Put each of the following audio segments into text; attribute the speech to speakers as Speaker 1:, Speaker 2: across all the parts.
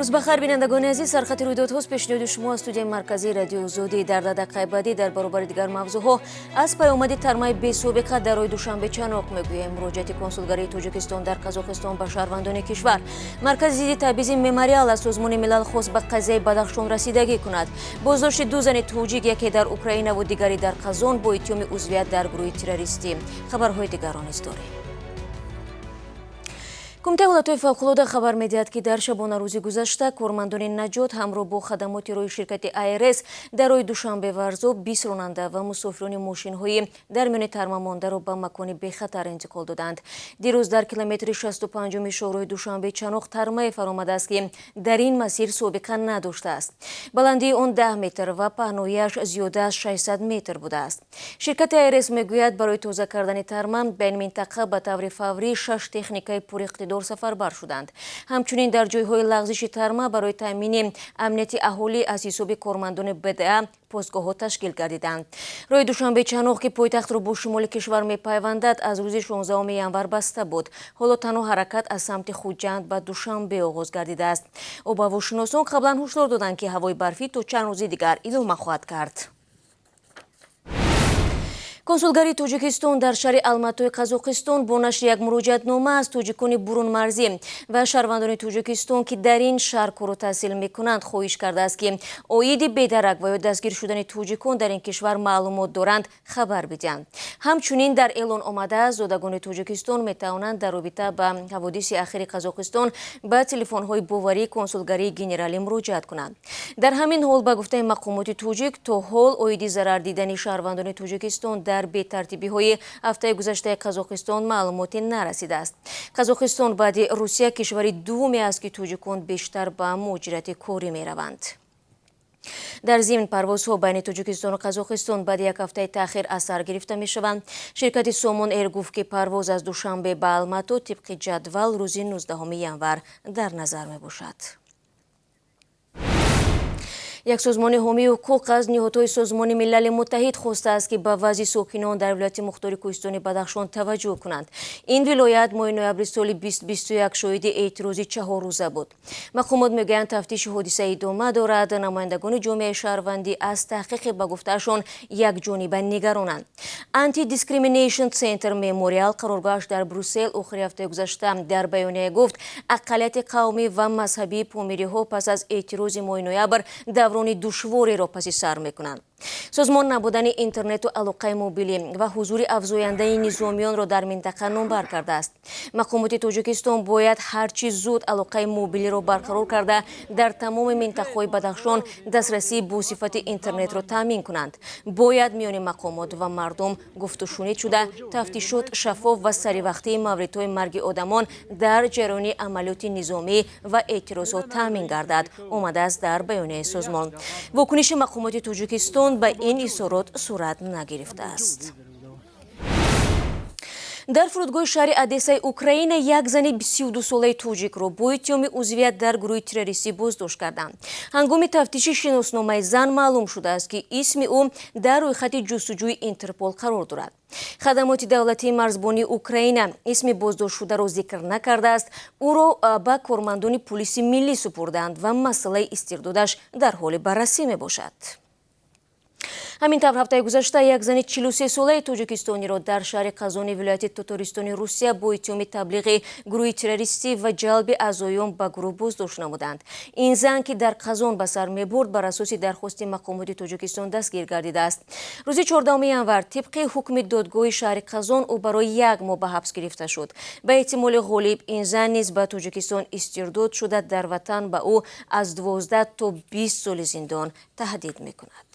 Speaker 1: Рӯз бахайр, бинандагони азиз. Сархати рӯйдодҳост пешниҳоди шумо аз студияи марказии Радиои Озодӣ. Дар дақиқаи баъдӣ дар баробари дигар мавзӯъҳо аз паёмади тармаи бесобиқа дар роҳи Душанбе Чаноқ мегӯем, муроҷиати консулгарии Тоҷикистон дар Қазоқистон ба шаҳрвандони кишвар, маркази зидди табъизи Мемориал аз Созмони Милал хост ба қазияи Бадахшон расидагӣ кунад, боздошти ду зани тоҷик, яке дар Украинаву дигаре дар Қазон, бо иттиҳоми узвият дар гурӯҳи террористӣ. Хабарҳои дигарро низ дорем. Кумитаи ҳолатҳои фавқулода хабар медиҳад, ки дар шабонарӯзи гузашта кормандони наҷот ҳамроҳ бо хадамоти роҳи ширкати АРС дар роҳи Душанбе Варзоб 20 ронанда ва мусофирони мошинҳои дар миёни тарма мондаро ба макони бехатар интиқол доданд. Дирӯз дар километри 65-уми шоҳроҳи Душанбе Чаноқ тармае фаромадааст, ки дар ин масир собиқа надоштааст. Баландии он 10 метр ва паҳноияш зиёда аз 600 метр будааст. Ширкати АРС мегӯяд, барои тоза кардани тарма ба ин минтақа ба таври фаврӣ шаш техникаи пуриқтидор сафарбар шуданд. Ҳамчунин дар ҷойҳои лағзиши тарма барои таъмини амнияти аҳолӣ аз ҳисоби кормандони БДА постгоҳҳо ташкил гардиданд. Роҳи Душанбе Чаноқ, ки пойтахтро бо шимоли кишвар мепайвандад, аз рӯзи 16 январ баста буд. Ҳоло танҳо ҳаракат аз самти Хуҷанд ба Душанбе оғоз гардидааст. Обҳавошиносон қаблан ҳушдор доданд, ки ҳавои барфӣ то чанд рӯзи дигар идома хоҳад кард. Консулгарии Тоҷикистон дар шаҳри Алматои Қазоқистон бо нашри як муроҷиатнома аз тоҷикони бурунмарзӣ ва шаҳрвандони Тоҷикистон, ки дар ин шаҳр кору таҳсил мекунанд, хоҳиш кардааст, ки оиди бедарак ва ё дастгир шудани тоҷикон дар ин кишвар маълумот доранд, хабар бидиҳанд. Ҳамчунин дар эълон омадааст, зодагони Тоҷикистон метавонанд дар робита ба ҳаводиси ахири Қазоқистон ба телефонҳои боварии консулгарии генералӣ муроҷиат кунанд. Дар ҳамин ҳол, ба гуфтаи мақомоти тоҷик, то ҳол оиди зарар дидани шаҳрвандони Тоҷикистон дар бетартибиҳои ҳафтаи гузаштаи Қазоқистон маълумоте нарасидааст. Қазоқистон баъди Русия кишвари дуввуме аст, ки тоҷикон бештар ба муҳоҷирати корӣ мераванд. Дар зимн, парвозҳо байни Тоҷикистону Қазоқистон баъди як ҳафтаи таъхир аз сар гирифта мешаванд. Ширкати Сомон Эйр гуфт, ки парвоз аз Душанбе ба Алмато тибқи ҷадвал рӯзи 19 январ дар назар мебошад. Як созмони ҳомии ҳуқуқ аз ниҳодҳои Созмони Милали Муттаҳид хостааст, ки ба вазъи сокинон дар вилояти мухтори кӯҳистони Бадахшон таваҷҷӯҳ кунанд. Ин вилоят моҳи ноябри соли 2021 шоҳиди эътирози чаҳоррӯза буд. Мақомот мегӯянд, тафтиши ҳодиса идома дорад. Намояндагони ҷомеаи шаҳрвандӣ аз таҳқиқи, ба гуфтаашон, якҷониба нигаронанд. Anti-Discrimination Center Мемориал, қароргоҳаш дар Брюссел, охири ҳафтаи гузашта дар баёния гуфт, ақаллияти қавмӣ ва мазҳабии помириҳо пас аз эътирози моҳи ноябр даврони душвореро паси сар мекунанд. Созмон набудани интернету алоқаи мобилӣ ва ҳузури афзояндаи низомиёнро дар минтақа номбар кардааст. Мақомоти Тоҷикистон бояд ҳарчи зуд алоқаи мобилиро барқарор карда, дар тамоми минтақаҳои Бадахшон дастрасии босифати интернетро таъмин кунанд. Бояд миёни мақомот ва мардум гуфтушунид шуда, тафтишот шаффоф ва саривақтии мавридҳои марги одамон дар ҷараёни амалиёти низомӣ ва эътирозҳо таъмин гардад, омадааст дар баёнияи созмон. Вокуниши мақомоти Тоҷикистон ба ин изҳорот сурат нагирифтааст. Дар фурудгоҳи шаҳри Одессаи Украина як зани 32-солаи тоҷикро бо иттиҳоми узвият дар гурӯҳи террористӣ боздошт карданд. Ҳангоми тафтиши шиносномаи зан маълум шудааст, ки исми ӯ дар рӯйхати ҷустуҷӯи Интерпол қарор дорад. Хадамоти давлатии марзбонии Украина исми боздоштшударо зикр накардааст. Ӯро ба кормандони пулиси миллӣ супурданд ва масъалаи истирдодаш дар ҳоли баррасӣ мебошад. Ҳамин тавр, ҳафтаи гузашта як зани 43-солаи тоҷикистониро дар шаҳри Қазони вилояти Тотористони Русия бо иттиҳоми таблиғи гурӯҳи террористӣ ва ҷалби аъзоён ба гурӯҳ боздошт намуданд. Ин зан, ки дар Қазон ба сар мебурд, бар асоси дархости мақомоти Тоҷикистон дастгир гардидааст. Рӯзи 14 январ тибқи ҳукми додгоҳи шаҳри Қазон ӯ барои як моҳ ба ҳабс гирифта шуд. Ба эҳтимоли ғолиб, ин зан низ ба Тоҷикистон истирдод шуда, дар ватан ба ӯ аз 12 то 20 соли зиндон таҳдид мекунад.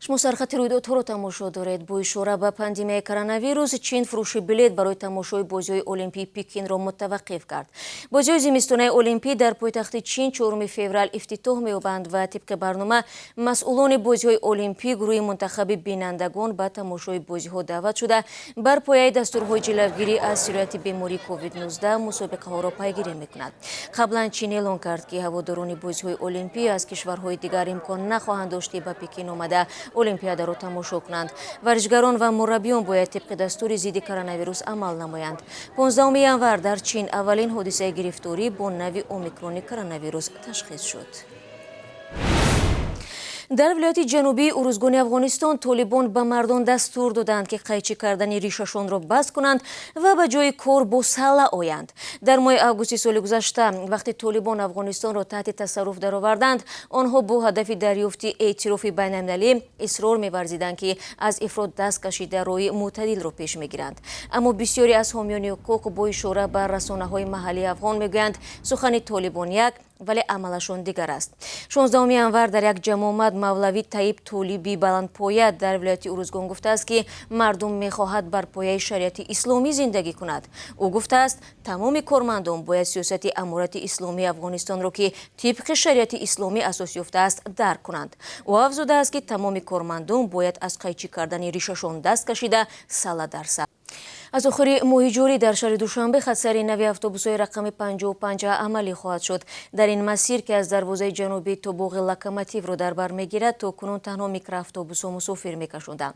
Speaker 1: Шумо сархати рӯйдодҳоро тамошо доред. Бо ишора ба пандемияи коронавирус, Чин фурӯши билет барои тамошои бозиҳои Олимпии Пекинро мутаваққиф кард. Бозиҳои зимистонаи Олимпӣ дар пойтахти Чин 4 феврал ифтитоҳ меёбанд ва тибқи барнома масъулони бозиҳои Олимпӣ гурӯҳи мунтахаби бинандагон ба тамошои бозиҳо даъват шуда, бар пояи дастурҳои ҷилавгирӣ аз сирояти бемории COVID-19 мусобиқаҳоро пайгирӣ мекунад. Қаблан Чин эълон кард, ки ҳаводорони бозиҳои Олимпӣ аз кишварҳои дигар имкон нахоҳанд дошт, ки ба Пекин омада Олимпиадаро тамошо кунанд. Варзишгарон ва мураббиён бояд тибқи дастури зидди коронавирус амал намоянд. 15 январ дар Чин аввалин ҳодисаи гирифторӣ бо нави омикрони коронавирус ташхис шуд. Дар вилояти ҷанубии Урузгони Афғонистон толибон ба мардон дастур доданд, ки қайчӣ кардани ришашонро бас кунанд ва ба ҷои кор бо салла оянд. Дар моҳи августи соли гузашта, вақте толибон Афғонистонро таҳти тасарруф дароварданд, онҳо бо ҳадафи дарёфти эътирофи байналмилалӣ исрор меварзиданд, ки аз ифрот даст кашида роҳи мӯътадилро пеш мегиранд. Аммо бисёре аз ҳомиёни ҳуқуқ бо ишора ба расонаҳои маҳаллии афғон мегӯянд, сухани толибон як, вале амалашон дигар аст. 16 январ дар як ҷамъомад Мавлави Таиб Толиби баландпоя дар вилояти Урузгон гуфтааст, ки мардум мехоҳад бар пояи шариати исломӣ зиндагӣ кунад. Ӯ гуфтааст, тамоми кормандон бояд сиёсати Аморати Исломии Афғонистонро, ки тибқи шариати исломӣ асос ёфтааст, дарк кунанд. Ӯ афзудааст, ки тамоми кормандон бояд аз қайчӣ кардани ришашон даст кашида, салла дар сар. Аз охири моҳи ҷорӣ дар шаҳри Душанбе хатсайри нави автобусҳои рақами 55 амалӣ хоҳад шуд. Дар ин масир, ки аз дарвозаи ҷанубӣ то боғи Локомотивро дар бар мегирад, то кунун танҳо микроавтобусҳо мусофир мекашонданд.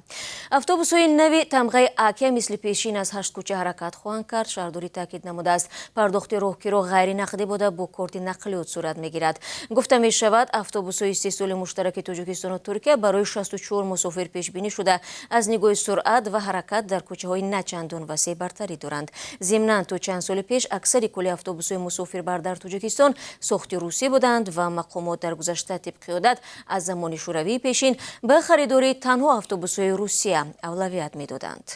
Speaker 1: Автобусҳои нави тамғаи Акия мисли пешин аз 8 кӯча ҳаракат хоҳанд кард. Шаҳрдорӣ таъкид намудааст, пардохти роҳкиро ғайринақдӣ буда, бо корти нақлиёт сурат мегирад. Гуфта мешавад, автобусҳои истеҳсоли муштараки Тоҷикистону Туркия барои 64 мусофир пешбинӣ шуда, аз нигоҳи суръат ва ҳаракат дар кӯчаҳои начандон васеъ бартарӣ доранд. Зимнан, то чанд соли пеш аксари кулли автобусҳои мусофирбар дар Тоҷикистон сохти русӣ буданд ва мақомот дар гузашта тибқи одат аз замони шӯравии пешин ба харидории танҳо автобусҳои Русия авлавият медоданд.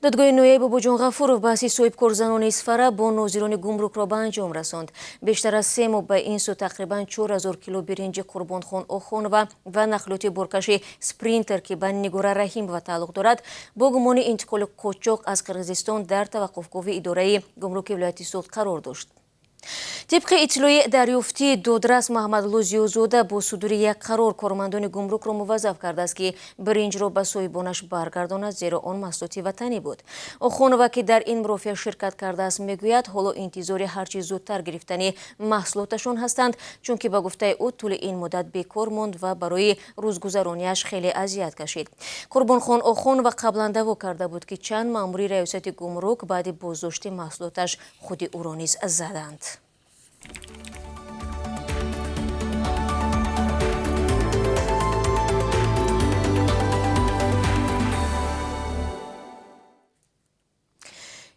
Speaker 1: Додгоҳи ноҳияи Бобоҷон Ғафуров баҳси соҳибкорзанони Исфара бо нозирони гумрукро ба анҷом расонд. Бештар аз 3 моҳ ба ин сӯ тақрибан 4000 кило биринҷи Қурбонхон Охонова ва нақлиёти боркаши Спринтер, ки ба Нигора Раҳимова тааллуқ дорад, бо гумони интиқоли қочоқ аз Қирғизистон дар таваққуфгоҳи идораи гумруки вилояти Суғд қарор дошт. Тибқи иттилои дарёфтии додрас Маҳмадлу Зиёзода бо судури як қарор кормандони гумрукро муваззаф кардааст, ки биринҷро ба соҳибонаш баргардонад, зеро он маҳсулоти ватанӣ буд. Охонова, ки дар ин мурофиа ширкат кардааст, мегӯяд, ҳоло интизори ҳарчи зудтар гирифтани маҳсулоташон ҳастанд, чунки ба гуфтаи ӯ тӯли ин муддат бекор монд ва барои рӯзгузарониаш хеле азият кашид. Қурбонхон Охонова қаблан даъво карда буд, ки чанд маъмури раёсати гумрук баъди боздошти маҳсулоташ худи ӯро низ заданд.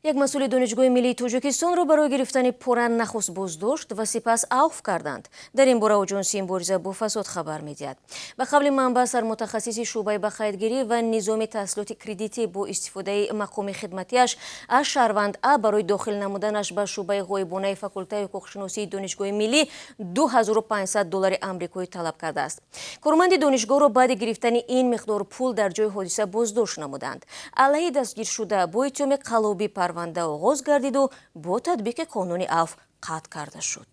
Speaker 1: Як масъули Донишгоҳи миллии Тоҷикистонро барои гирифтани пора нахуст боздошт ва сипас авф карданд. Дар ин бора Оҷонсии мубориза бо фасод хабар медиҳад. Ба қавли манбаъ, сармутахассиси шӯъбаи ба қайдгирӣ ва низоми таҳсилоти кредитӣ бо истифодаи мақоми хидматиаш аз шаҳрванд А барои дохил намуданаш ба шӯъбаи ғоибонаи факултаи ҳуқуқшиносии Донишгоҳи миллӣ 2500 доллари амрикоӣ талаб кардааст. Корманди донишгоҳро баъди гирифтани ин миқдор пул дар ҷои ҳодиса боздошт намуданд. Алайҳи дастгиршуда бо иттиҳоми қаллобӣ парванда оғоз гардиду бо татбиқи қонуни авф қатъ карда шуд.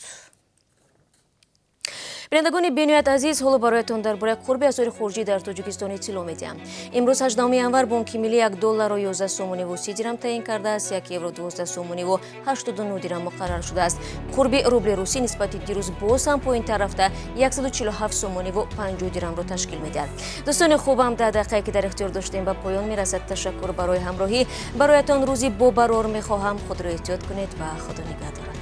Speaker 1: Бинандагони бениҳоят азиз, ҳоло бароятон дар бораи қурби асъори хориҷӣ дар Тоҷикистон иттилоъ медиҳам. Имрӯз 18 январ Бонки Миллӣ 1 долларро 11 сомониву 30 дирам таъин кардааст, 1 евро 12 сомониву 89 дирам муқаррар шудааст. Қурби рубли русӣ нисбати дирӯз боз ҳам поинтар рафта 147 сомониву 50 дирамро ташкил медиҳад. Дӯстони хубам, 10 дақиқае ки дар ихтиёр доштем ба поён мерасад. Ташаккур барои ҳамроҳӣ. Бароятон рӯзи бобарор мехоҳам. Худро эҳтиёт кунед ва Худо нигаҳдорад.